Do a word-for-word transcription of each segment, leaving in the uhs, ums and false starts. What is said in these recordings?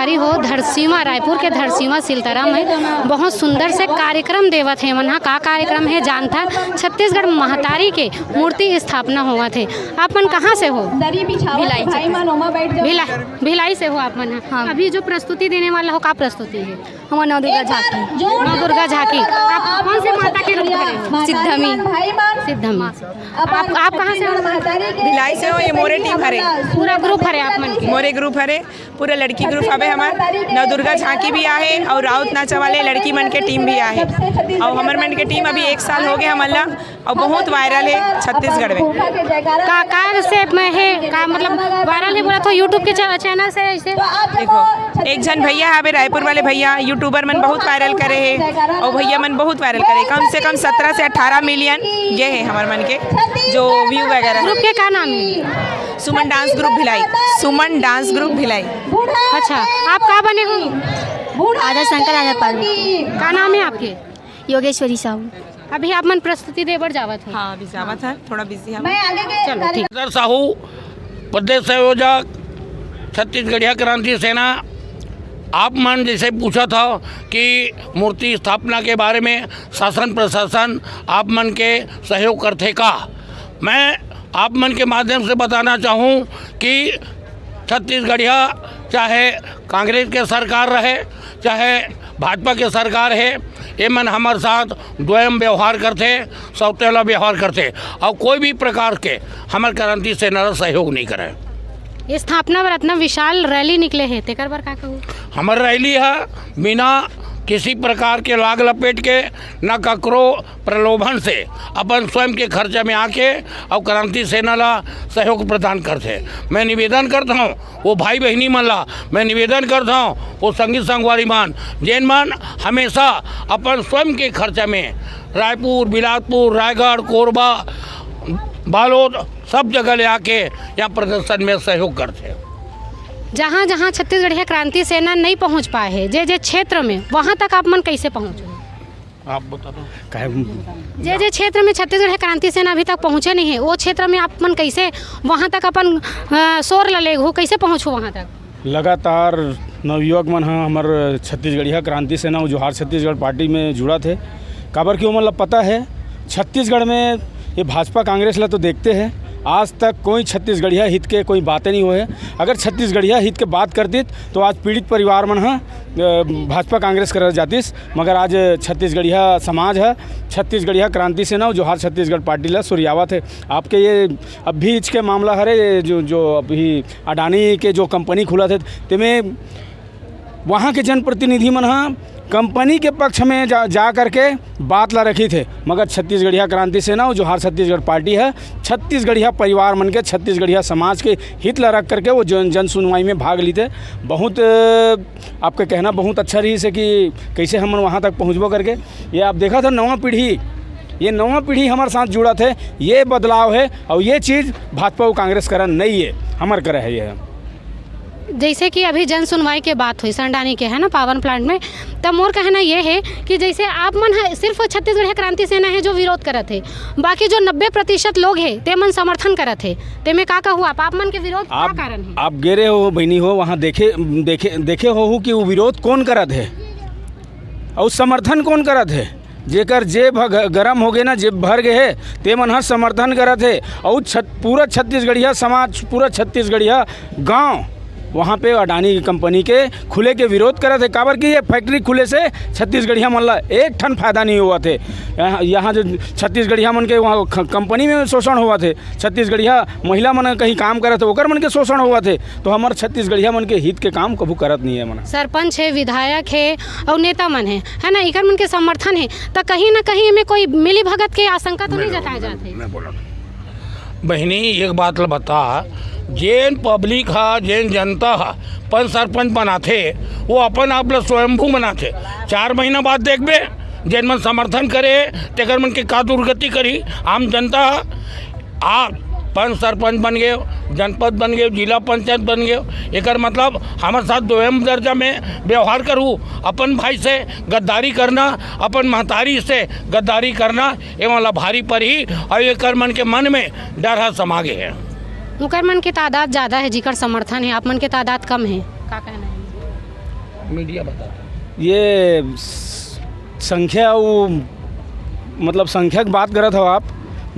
अरे हो, धरसीवा, रायपुर के धरसीवा सिलतरा में बहुत सुंदर से कार्यक्रम देवत हे मन ह। का कार्यक्रम हे जानथन? छत्तीसगढ़ महतारी के मूर्ति स्थापना होवत हे। आप मन कहाँ से हो? भिलाई छत्तीसगढ़। भिला-, भिलाई से हो आप मन ह? हाँ। अभी जो प्रस्तुति देने वाला हो, का प्रस्तुति हे? हमार नवदुर्गा झांकी। नवदुर्गा झांकी। आप कौन से माता के रूप धरे हो? सिद्धमी। सिद्धमी। आप, आप कहाँ से हो? भिलाई से हो, ये मोरे टीम हरे। पूरा ग्रुप हरे आप मन के? मोरे ग्रुप हरे, पूरा लड़की ग्रुप हवे हमार। नवदुर्गा झांकी भी आहे और राउत नाचा वाले लड़की मन के टीम भी आहे। और हमर मन के टीम अभी एक साल हो गए हमन ला, और बहुत वायरल है छत्तीसगढ़ में। का, का से में है, का मतलब वायरल है बोला तो YouTube के चै-, चैनल से ऐसे? देखो, एक झन भैया हवे रायपुर वाले भैया, यूट्यूबर मन बहुत वायरल करे है, और भैया मन बहुत वायरल करे, कम से कम सत्रह से अठारह मिलियन ये है हमर मन के जो व्यू वगैरह। ग्रुप के का नाम है? सुमन डांस ग्रुप भिलाई। सुमन डांस ग्रुप भिलाई। अच्छा, आप का बने हो? आदर शंकर, आदर पार्वती। का नाम है आपके? योगेश्वरी साहू। अभी आप मन प्रस्तुति दे बर जावत हो? हाँ, अभी जावत है, थोड़ा बिजी है। चलो, ठीक। आदर साहू, प्रदेश संयोजक, छत्तीसगढ़िया क्रांति सेना। आप मन जैसे पूछत हो कि मूर्ति स्थापना के बारे में शासन प्रशासन आप मन के सहयोग करथे का, मैं आप मन के माध्यम से बताना चाहूँ कि छत्तीसगढ़िया, चाहे कांग्रेस के सरकार रहे, चाहे भाजपा के सरकार हे, ये मन हमर साथ दोयम व्यवहार करथे, सौतेला व्यवहार करथे, और कोई भी प्रकार के हमर क्रांति सेना ला सहयोग नहीं करे। ये स्थापना बर इतना विशाल रैली निकले हे, तेकर बर का कहू? हमर रैली है बिना किसी प्रकार के लाग लपेट के, न ककरो प्रलोभन से, अपन स्वयं के खर्चा में आके और क्रांति सेना ला सहयोग प्रदान करथे। मैं निवेदन करता हूँ वो भाई बहिनी मन ला, मैं निवेदन करता हूँ वो संगी संगवारी मन, जेन मन हमेशा अपन स्वयं के खर्चा में रायपुर, बिलासपुर, रायगढ़, कोरबा, बालोद, सब जगह ले आके यहाँ प्रदर्शन में सहयोग करथे। जहाँ जहाँ छत्तीसगढ़िया क्रांति सेना नहीं पहुँच पाए है, जे जे क्षेत्र में, वहाँ तक आप मन कैसे पहुँचो? आप बता दो। काहे? जे जे क्षेत्र में छत्तीसगढ़िया क्रांति सेना अभी तक पहुँचे नहीं है, वो क्षेत्र में आप मन कैसे वहाँ तक अपन, अ, शोर ला लेगहू, कैसे पहुँचहू वहाँ तक? लगातार नवयुवक मन ह हमर छत्तीसगढ़िया क्रांति सेना अउ जोहार छत्तीसगढ़ पार्टी में जुड़त हे, काबर कि ओमन ला पता हे छत्तीसगढ़ में ये भाजपा कांग्रेस ला तो देखते हैं, आज तक कोई छत्तीसगढ़िया हित के कोई बातें नहीं होए हे। अगर छत्तीसगढ़िया हित के बात करतिस तो आज पीड़ित परिवार मन ह, अ, भाजपा कांग्रेस करा जातिस, मगर आज छत्तीसगढ़िया समाज ह छत्तीसगढ़िया क्रांति सेना अउ जोहार छत्तीसगढ़ पार्टी ला सुरियावत हे। आपके ये अभी के मामला हरे, ये जो, जो अभी अडानी के जो कंपनी खुलत हे, तेमे वहाँ के जनप्रतिनिधि मन ह कंपनी के पक्ष में जा, जा करके बात ला रखिस हे, मगर छत्तीसगढ़िया क्रांति सेना अउ जोहार छत्तीसगढ़ पार्टी ह छत्तीसगढ़िया परिवार मन के, छत्तीसगढ़िया समाज के हित ला रख करके वो जन, जन सुनवाई में भाग लिस हे। बहुत, अ, आपके कहना बहुत अच्छा रहिस हे कि कैसे हमन वहाँ तक पहुँचबो करके। ये आप देखत हो नवा पीढ़ी, ये नवा पीढ़ी हमर साथ जुड़त हे, ये बदलाव हे अउ ये चीज भाजपा अउ कांग्रेस करा नइ हे, हमर करा हे ये। जैसे कि अभी जन सुनवाई के बात होइस अडानी के, है ना, पावर प्लांट में, त मोर कहना ये हे कि जैसे आप मन ह सिर्फ छत्तीसगढ़िया क्रांति सेना हे जो विरोध करत हे, बाकी जो नब्बे प्रतिशत लोग हे ते मन समर्थन करत हे, तेमे का कहू आप, आप मन के विरोध का आप, कारण हे? आप गे रहे हो बहिनी हो, वहाँ देखे, देखे, देखे होहू कि वो विरोध कौन करत हे अउ समर्थन कौन करत हे। जेकर जेब ह ग-, गरम हो गे ना, जेब भर गे हे, ते मन ह समर्थन करत हे। अउ छत-, पूरा छत्तीसगढ़िया समाज, पूरा छत्तीसगढ़िया गांव वहाँ पे अडानी कंपनी के खुले के विरोध करत हे, काबर कि ये फैक्ट्री खुले से छत्तीसगढ़िया मन ला एक ठन फायदा नहीं होवत हे। यहाँ, यहाँ जो छत्तीसगढ़िया मन के वहाँ ख-, कंपनी में शोषण होवत हे, छत्तीसगढ़िया महिला मन कहीं काम करत हे, ओकर मन के शोषण होवत हे, तो हमर छत्तीसगढ़िया मन के हित के काम कभू करत नहीं हे मन। सरपंच हे, विधायक हे, अउ नेता मन हे, है ना, इकर मन के समर्थन हे, त कहीं ना कहीं एमे कोई मिली भगत के आशंका तो नहीं जताए जात हे? मैं बोला। बहिनी, एक बात ल बता, जेन पब्लिक ह, जेन जनता ह, पंच सरपंच बनाथे, वो अपन आप ल स्वयंभू बनाथे। चार महीना बाद देखबे, जेन मन समर्थन करे, तेकर मन के का दुर्गति करही। आम जनता ह, आप पंच सरपंच बन गए, जनपद बन गए, जिला पंचायत बन गए, एकर मतलब हमर साथ दोयम दर्जा में व्यवहार करू। अपन भाई से गद्दारी करना, अपन महतारी से गद्दारी करना, ये वाला भारी पड़ही। और एकर मन के मन में डर ह समा गए है। ओकर मन के तादाद ज़्यादा है, जिकर समर्थन है, आप मन के तादाद कम है। का कहना है? मीडिया बताता है। ये स-, संख्या, वो मतलब संख्या की बात करत हो आप।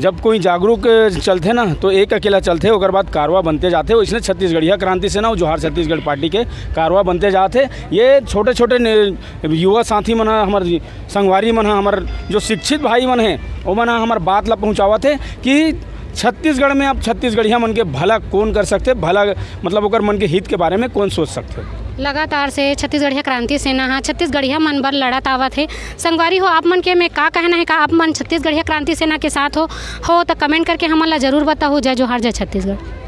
जब कोई जागरूक चलथे ना, तो एक अकेला चलथे, ओकर बाद कारवा बनते जाथे। वैसने छत्तीसगढ़िया क्रांति सेना अउ जोहार छत्तीसगढ़ पार्टी के कारवा बनते जाथे। ये छोटे छोटे ने-, युवा साथी मन ह, हमर संगवारी मन ह, हमर जो शिक्षित भाई मन हे, ओमन ह हमर बात ला पहुँचावत हे कि छत्तीसगढ़ में अब छत्तीसगढ़िया मन के भला कौन कर सकथे, भला मतलब ओकर मन के हित के बारे में कौन सोच सकथे। लगातार से छत्तीसगढ़िया क्रांति सेना ह छत्तीसगढ़िया मन बर लड़त आवत हे। संगवारी हो, आप मन के में का कहना है, का आप मन छत्तीसगढ़िया क्रांति सेना के साथ हो, हो तो कमेंट करके हमन ला जरूर बताओ। जय जोहार, जय छत्तीसगढ़।